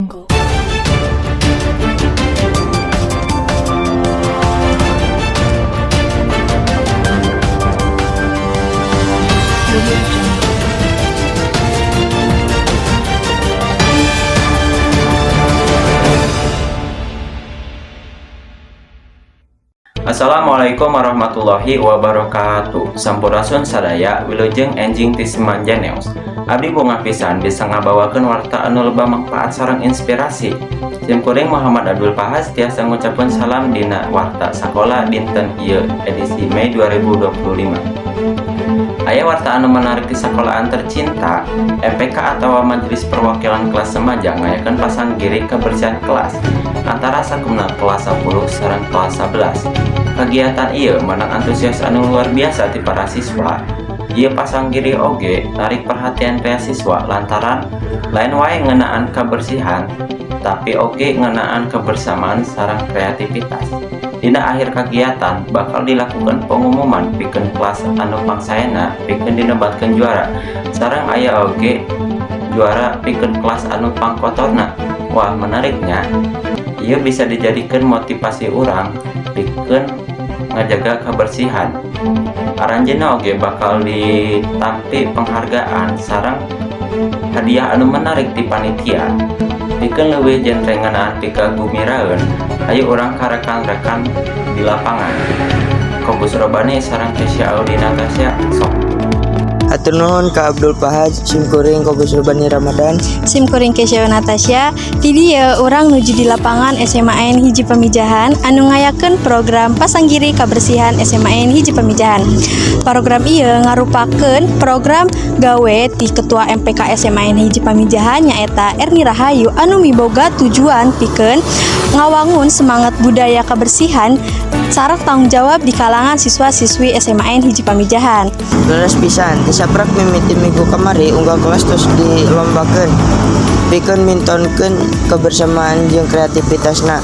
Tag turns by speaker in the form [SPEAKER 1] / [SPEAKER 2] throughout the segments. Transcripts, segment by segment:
[SPEAKER 1] Jungle. Audio Jungle.
[SPEAKER 2] Assalamualaikum warahmatullahi wabarakatuh. Sampurasun sadaya, wilujeng enjing ti Simanja News. Abdi bungah pisan bisa ngabawakeun warta anu loba manfaat sareng inspirasi. Simkuring Muhammad Abdul Fahaz tiasa ngucapkeun salam dina warta sakola dinten ieu edisi Mei 2025. Aya warta anu menarik di sekolahan tercinta. MPK atau Majelis Perwakilan Kelas Semaja ngayakeun pasanggiri kebersihan kelas antara sakumna kelas 10 sareng kelas 11. Kegiatan ieu menang antusias anu luar biasa ti para siswa. Ieu pasanggiri oge narik perhatian rea siswa lantaran lain wae ngeunaan kebersihan, tapi oge ngeunaan kebersamaan sareng kreativitas. Dina akhir kegiatan bakal dilakukan pengumuman pikeun kelas anu pangsaena pikeun dinobatkeun juara, sareng aya oge juara pikeun kelas anu pangkotorna. Wah, menariknya. Ieu bisa dijadikan motivasi urang pikeun ngajaga kebersihan. Aranjeunna oge bakal ditampi penghargaan sareng hadiah anu menarik ti panitia. Pikeun leuwih jentre ngeunaan pikagumiraeun, hayu urang ka rekan-rekan di lapangan. Kobus Robani sareng Kesya Audi Natasha, sok.
[SPEAKER 3] Hatur nuhun ka Abdul Fahaz, simkuring Kobus Rubani Ramadan.
[SPEAKER 4] Simkuring Kesya Natasha, di dieu urang nuju di lapangan SMAN 1 Pamijahan anu ngayakeun program Pasanggiri Kabersihan SMAN 1 Pamijahan. Program ieu ngarupakeun program gawe ti Ketua MPK SMAN 1 Pamijahan, nyaeta Erni Rahayu, anu miboga tujuan pikeun ngawangun semangat budaya kebersihan sareng tanggung jawab di kalangan siswa-siswi SMAN 1 Pamijahan.
[SPEAKER 3] Leres pisan, ti saprak mimiti minggu kamari unggal kelas tos dilombakeun pikeun mintonkeun kebersamaan jeung kreativitasna.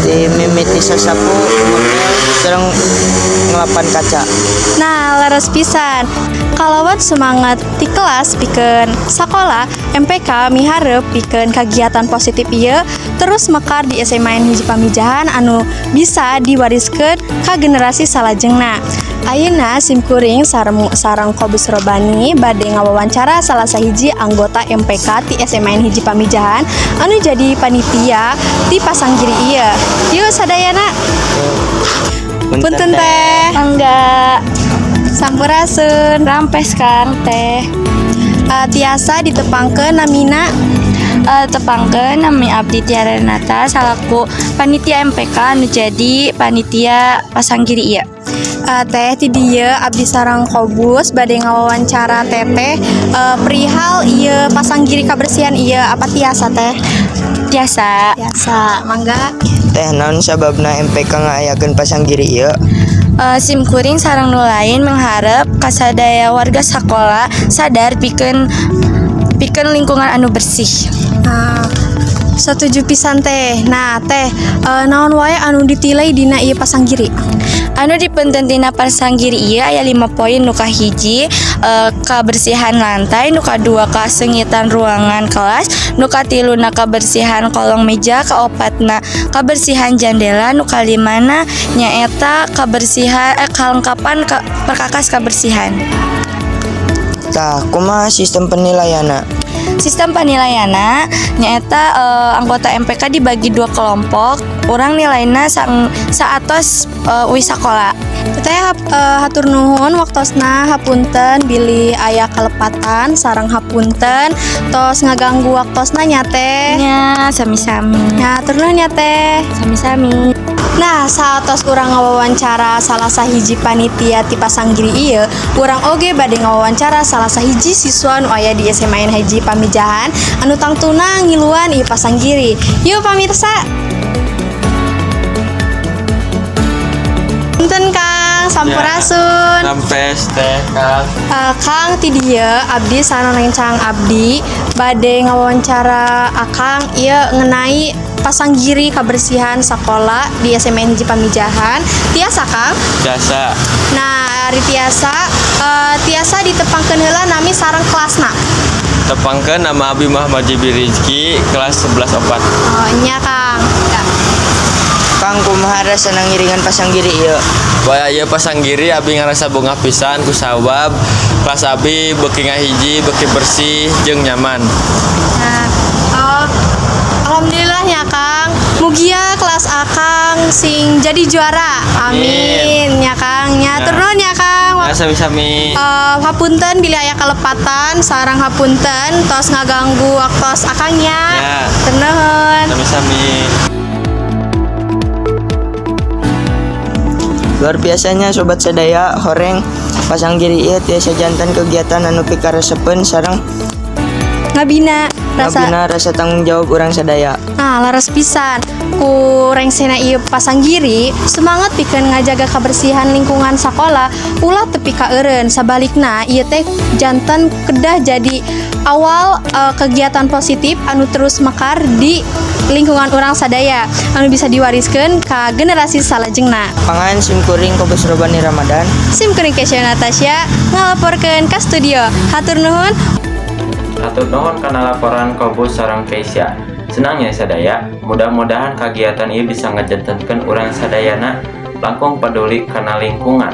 [SPEAKER 3] Ti mimiti sasapu, ngepel, sareng ngelapan kaca.
[SPEAKER 4] Nah, leres pisan. Kalawan semangat ti kelas pikeun sakola, MPK miharep pikeun kagiatan positif ieu terus mekar di SMA N 1 Pamijahan anu bisa diwariskeun ka generasi salajengna. Ayeuna simkuring sareng Kobus Robani bade ngawawancara salah sahiji anggota MPK ti SMA N 1 Pamijahan anu jadi panitia ti pasanggiri ieu. Yuk sadayana. Punten, Teh.
[SPEAKER 5] Enggak.
[SPEAKER 4] Sampurasun.
[SPEAKER 5] Rampes, Kang, Teh.
[SPEAKER 4] Tiasa ditepangkeun namina?
[SPEAKER 5] Tepangkeun, nami abdi Tiara Renata salaku panitia MPK anu jadi panitia pasanggiri ieu.
[SPEAKER 4] Teh, ti dieu abdi sareng Kobus bade ngawawancara Teteh perihal ieu pasanggiri kabersihan ieu, apa tiasa, Teh?
[SPEAKER 5] Tiasa.
[SPEAKER 4] Tiasa, mangga.
[SPEAKER 3] Teh, naon sababna MPK ngayakeun pasanggiri ieu?
[SPEAKER 5] Simkuring sareng nu lain mengharap kasadaya warga sakola sadar pikeun pikeun lingkungan anu bersih.
[SPEAKER 4] Nah, setuju pisan, Teh. Nah, Teh, naon wae anu ditilai dina ieu pasanggiri?
[SPEAKER 5] Anu dipeunteun tina pasanggiri ieu aya 5 poin. Nu kahiji kabersihan lantai, nu kadua kaseungitan ruangan kelas, nu katiluna kabersihan kolong meja, kaopatna kabersihan jandela, nu kalimana nyaeta kabersihan kalengkapan perkakas kabersihan.
[SPEAKER 3] Tah, kumaha sistem penilaianna?
[SPEAKER 5] Sistem penilaianna nyaeta anggota MPK dibagi dua kelompok, urang nilaina sang saatos uih sakola.
[SPEAKER 4] Teteh, hatur nuhun waktosna, hapunten bilih aya kalepatan sareng hapunten tos ngaganggu waktosna nya, Teh.
[SPEAKER 5] Nya, sami-sami.
[SPEAKER 4] Nah, hatur nuhun ya, Teh.
[SPEAKER 5] Sami-sami.
[SPEAKER 4] Nah, saatos urang ngawawancara salah sahiji panitia ti pasanggiri ieu, urang oge bade ngawawancara salah sahiji siswa nu aya di SMA N 1 Pamijahan anu tangtuna ngiluan ieu pasanggiri. Yuk, pamirsa. Punten, Kang, sampurasun.
[SPEAKER 6] Rampes, Teh, Kang.
[SPEAKER 4] Kang, ti dieu abdi sareng rencang abdi bade ngawawancara Akang ieu ngenai pasanggiri kebersihan sekolah di SMA N 1 Pamijahan. Tiasa, Kang?
[SPEAKER 6] Tiasa.
[SPEAKER 4] Nah, ari tiasa, tiasa ditepangkeun heula nami sareng kelasna.
[SPEAKER 6] Tepangkeun, nama abi Muhammad Jibi Rizky, kelas 11 4.
[SPEAKER 4] Oh, nya, Kang. Ya.
[SPEAKER 3] Kang, kumaha rasana ngiringan pasanggiri ieu?
[SPEAKER 6] Wah, ieu pasanggiri abi ngarasa bungah pisan kusabab kelas abi beuki ngahiji, beuki bersih jeung nyaman.
[SPEAKER 4] Nah, oh, alhamdulillah ya, Kang. Mugia kelas Akang sing jadi juara. Amin, ya, Kang. Ya,
[SPEAKER 6] Ya.
[SPEAKER 4] Turun ya, Kang.
[SPEAKER 6] Ya, sami-sami.
[SPEAKER 4] Hapunten bilih aya kalepatan sareng hapunten tos ngaganggu waktos Akangnya.
[SPEAKER 6] Ya.
[SPEAKER 4] Nuhun.
[SPEAKER 6] Sami-sami.
[SPEAKER 3] Luar biasanya, sobat sadaya, horeng pasanggiri ieu tiasa janten kegiatan anu pikaresepeun sareng
[SPEAKER 4] Ngabina rasa
[SPEAKER 3] ngabina rasa tanggung jawab urang sadaya.
[SPEAKER 4] Nah, leres pisan. Ku rengsena ieu pasanggiri, semangat pikeun ngajaga kebersihan lingkungan sakola ulah tepi ka eureun. Sabalikna, ieu teh janten kedah jadi awal kegiatan positif anu terus mekar di lingkungan urang sadaya anu bisa diwariskeun ka generasi salajengna.
[SPEAKER 3] Pangan sim kuring Kobus Robani Ramadan.
[SPEAKER 4] Sim kuring Kesya Natasha ngalaporkeun ka studio. Hatur nuhun.
[SPEAKER 2] Hatur nuhun kana laporan Kobus sareng Keisha. Senang nya sadaya, mudah-mudahan kegiatan ini bisa ngajantenkeun urang sadayana langkung peduli kana lingkungan.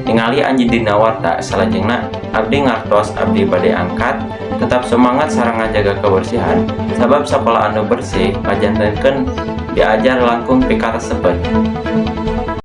[SPEAKER 2] Tingali anjeun dina warta salajengna, abdi ngartos, abdi bade angkat. Tetap semangat sareng ngajaga kebersihan, sabab sekolah anu bersih ngajantenkeun diajar langkung pikaresepeun.